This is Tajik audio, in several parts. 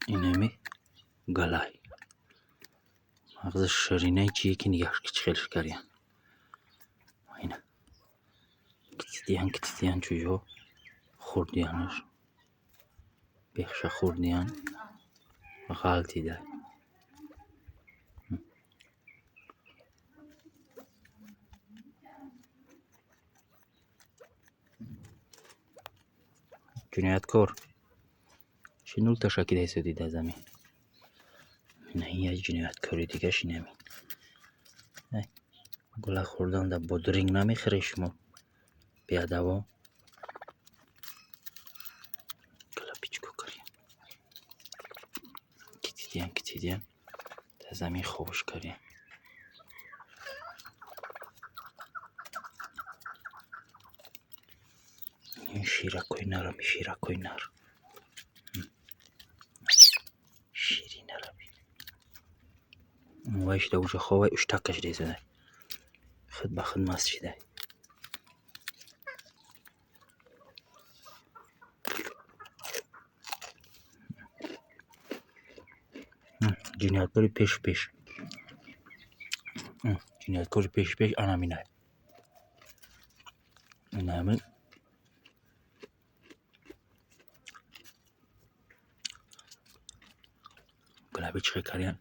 Инами галай. Мағзи ширинай чие ки нигаҳш ки чӣ хел шикариян. Ина. Китидиян, китидиян чӯҷо хӯрдиянаш. Бехша хӯрдиян. Ғалтида. Ҷинояткор. Чӣ нул ташаккида ҳисобида дар замин. Ина ин як ҷинояткори дигаш инамин. Гула хӯрдан дар бодринг намехӯред шумо. Беадаво. Гула пичко карем. Китидиян, китидиян. Дар замин хобш карем. Ин ширакҳои нарам, ширакҳои нар. Шири нараби. Вай шида уже ховай уштак кашида истода. Худ ба худ маст шида. Ҷинояткори пешу пеш. Ҷинояткори пешу пеш анаминай. Инами гулаби чӣ хел кариян.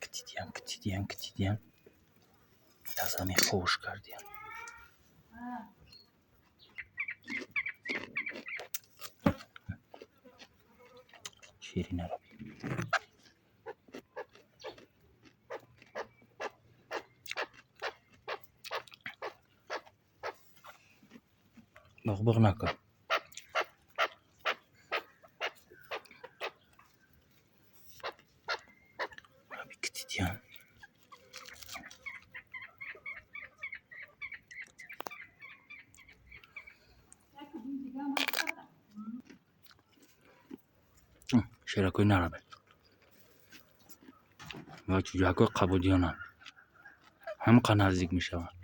Китидиян, китидиян, китидиян. Дар замин хобш кардиян. Шири нараби. Буғбуғ накун. Китидиян. Ширакҳои нараби. Ва чӯҷакҳои қабудиёнанд. Ҳамқа наздик мешаванд.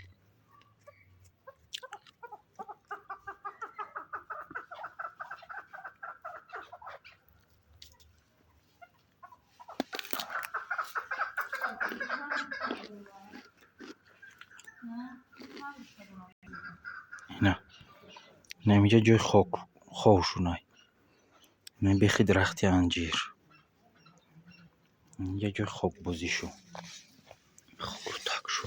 Ина. Ина инҷа ҷои хобшунай. Ина бехи дарахти анҷир. Инҷа ҷои хокбозишу. Хокрӯтакшу.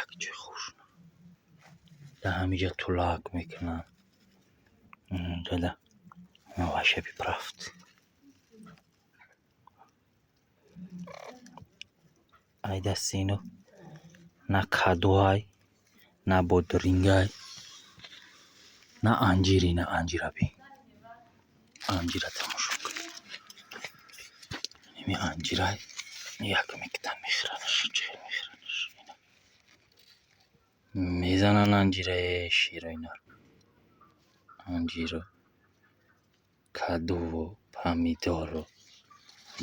Як ҷои хобшуна. Дар ҳаминҷа тулак мекунанд. Дада. Вай шаби рафт. Ай дасти ино на кадуай, на бодрингай, на анҷири, на анҷира бин. Анҷира тамошо кун. Инами анҷирай як мекитан мехӯранаш, чӣ хел мехӯранаш. Ина. Мезананд анҷираe широи нар. Анҷиро, кадуву, помидору,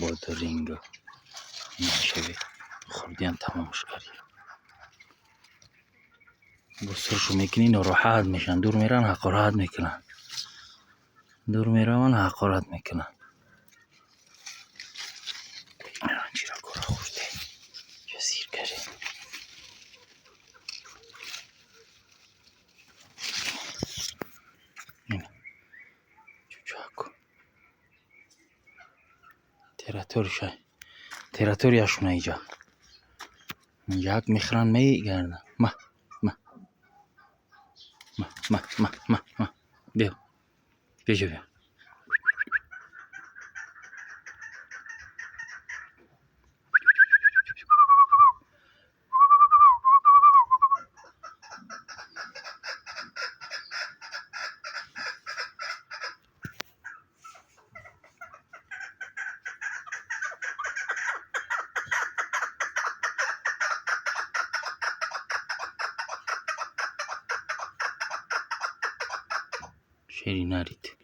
бодрингу. Ина шаби хӯрдиян тамомш кардем. Бо суршу мекунӣ нороҳат мешаванд. Дур мераванд, ҳақорат мекунанд. Дур мераванд, ҳақорат мекунанд. Анҷиракҳоро хӯрдем. Ҷа сир кардем. Ина чӯҷаку. Территорияша. Территорияшуна иҷа. Як мехӯранд мегарданд. Ма, ма. Ма, ма, ма, ма, ма. Биё. Биё биё. Шери нарид.